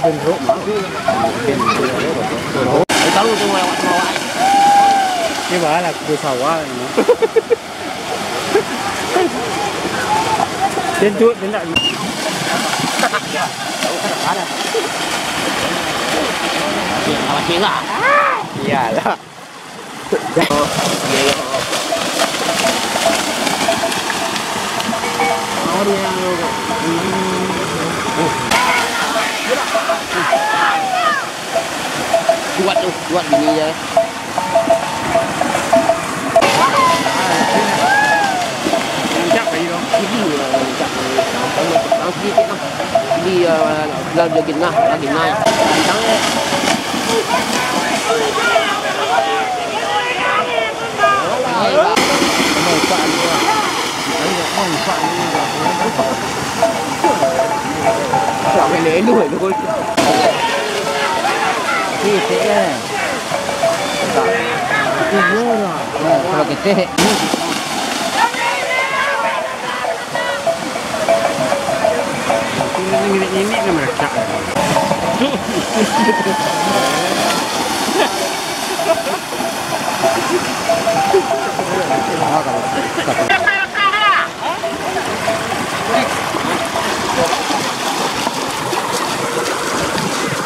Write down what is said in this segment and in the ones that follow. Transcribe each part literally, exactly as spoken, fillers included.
Tahu tu lawak-lawak. Ni bahalah aku sawah ni. Dia duduk, dia nak. Awas merah. Iyalah. Kuat tu, kuat bunyi je. Rancak tadi tu. Jadi, ah, rancak. Tahu sikit lah. Jadi, ah, dah joget nah, lagi naik. Rancak je. Kalau ketek. Ini nenek-nenek ni merekak.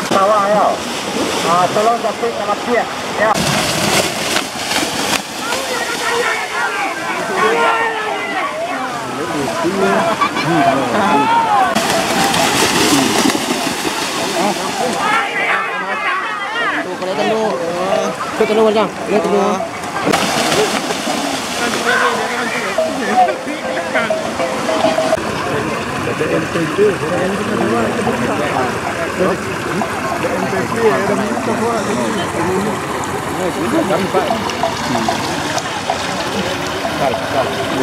Sawah yo. Ah, tolong capek ka lapiak. Yo.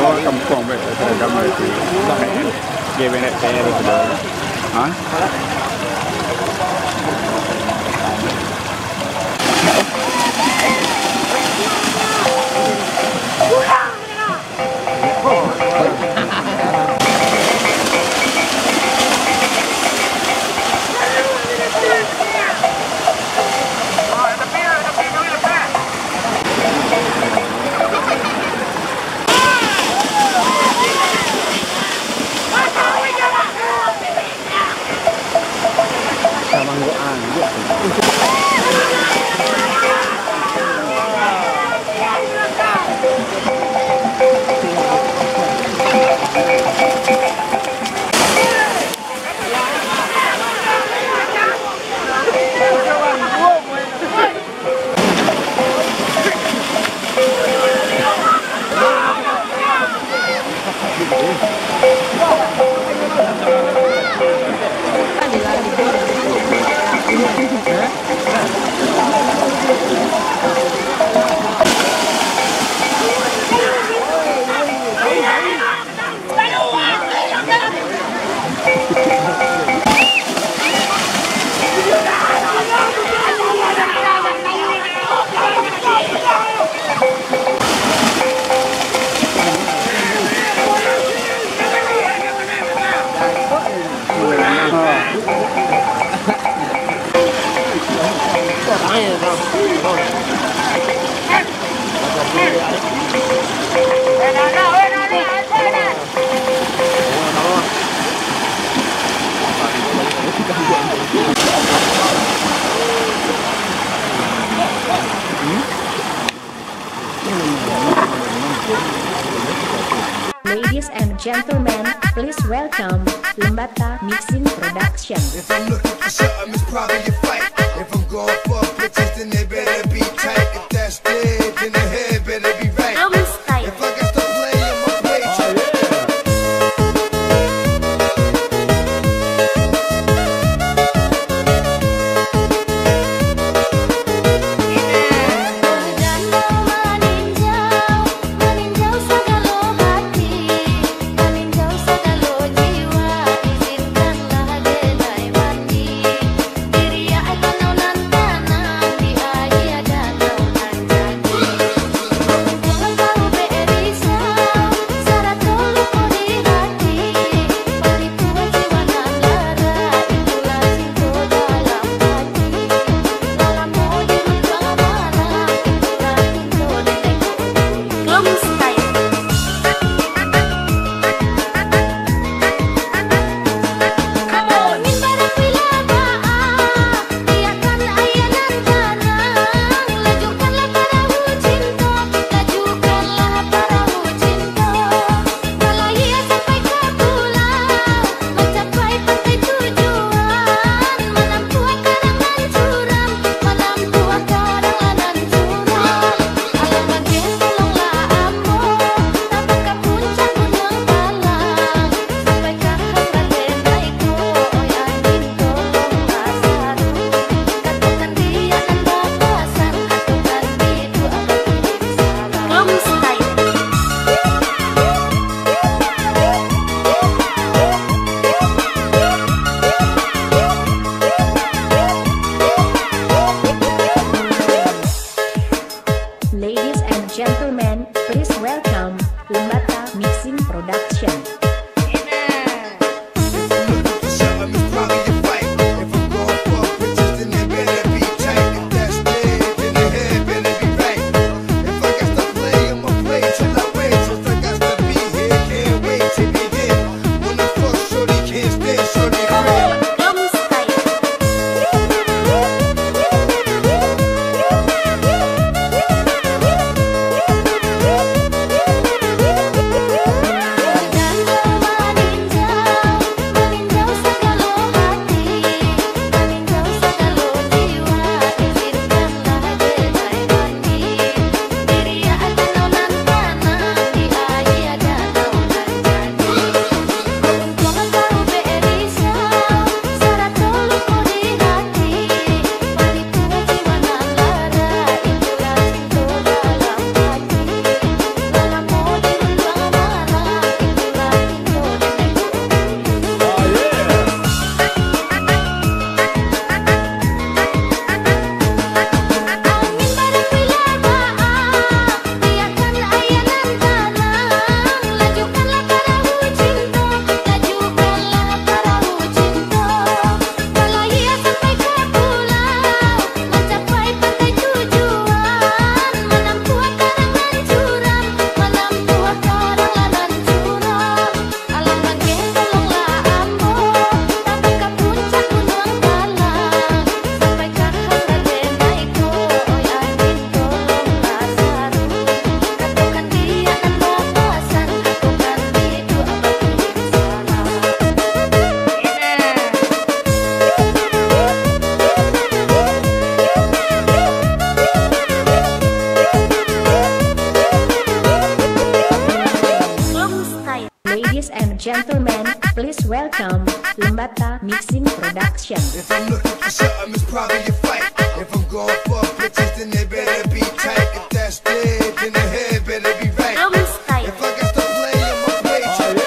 Bawa kampuang baik, seragam baik. Dia benek kayaknya tu sudah. Ha? Ladies and gentlemen, please welcome Lembata Mixing Production. If I'm looking for something, it's probably a fight. If I'm going for bitches, then they better be tight. If that's dead, then the head better be right. If I got to play, I'ma play too. Welcome, Lembata Mixing Production. Ladies and gentlemen, please welcome Lembata Mixing Production. If I'm looking for something, it's probably a fight. If I'm going for bitches, then they better be tight. If that's dead, then the head better be right. If I got to play, I'ma play tonight.